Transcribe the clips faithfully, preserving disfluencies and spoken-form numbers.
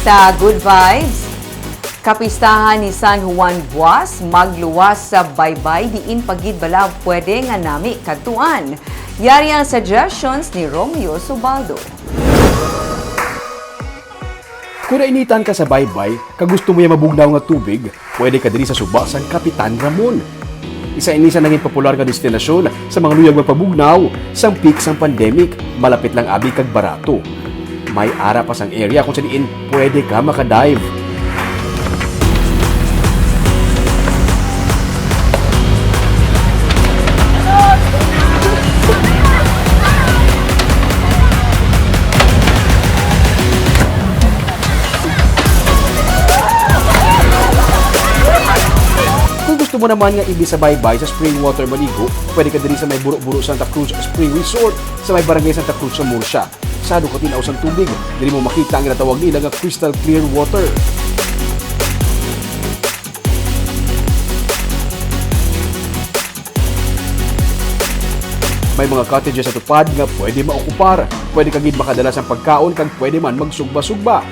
Sa Good Vibes, kapistahan ni San Juan Buas magluwas sa baybay diin pa gid bala pwede nga nami kadtuan. Yari ang suggestions ni Romeo Subaldo. Kung nainitan ka sa baybay, kag gusto mo ya mabugnaw nga tubig, pwede ka diri sa suba sang Kapitan Ramon. Isa ini sa nangin popular nga destinasyon sa mga luyag magpabugnaw sang peak sang pandemic, malapit lang abi kag barato. May ara pa sang area kung sa diin pwede ka makadive. Kung gusto mo naman nga imbis sa baybay sa spring water maligo, pwede ka diri sa may Buro-Buro Santa Cruz Spring Resort sa may Barangay Santa Cruz sa Murcia. Sado ka tin-aw sang tubig, diri mo makita ang ginatawag nila nga crystal clear water. May mga cottages sa tupad nga pwede maokupar. Pwede ka gid makadala sang pagkaon kag pwede man magsugba-sugba.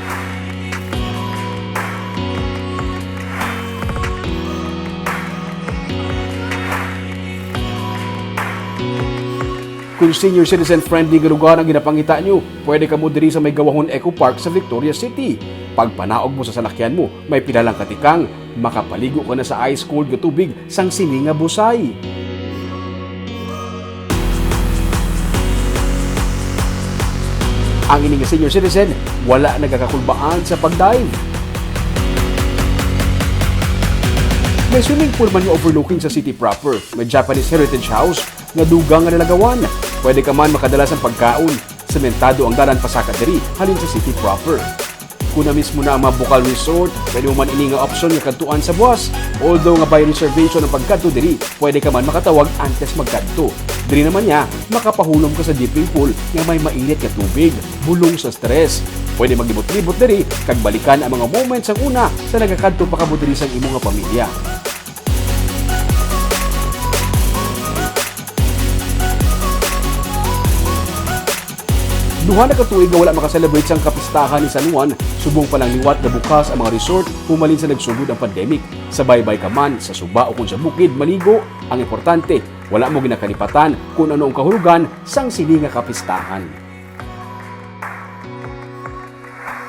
Kung senior citizen friendly nga lugar ang ginapangita nyo, pwede kamo diri sa may Gawahon Eco Park sa Victoria City. Pagpanaog mo sa salakyan mo, may pila lang ka tikang, makapaligo ka na sa ice cold nga tubig sang sini nga busay. Ang ini nga senior citizen wala nagakakulbaan sa pag-dive. May swimming pool man nga overlooking sa city proper. May Japanese Heritage House nga dugang nga nalagawan. Pwede ka man makadala sang pagkaon. Sementado ang dalan pasaka diri halin sa city proper. Kung na mismo na ang mga Bukal Resort, pwede mo man ini nga opsyon nga kadtuan sa buwas. Although nga by reservation ang pagkadto diri, pwede ka man makatawag antes magkadto. Diri naman niya, makapahulom ka sa dipping pool nga may mainit nga tubig, bulong sa stress. Pwede maglibot-libot diri kag balikan ang mga moments sang una sa nagakadto pa kamo diri sang imo nga pamilya. Duha na ka tuig nga wala maka-celebrate sang kapistahan ni San Juan, subong pa lang liwat nga bukas ang mga resort humalin sa nagsugod ang pandemic. Sa baybay ka man, sa suba ukon sa bukid, maligo, ang importante, wala mo ginakalipatan kung ano ang kahulogan sang sini nga kapistahan.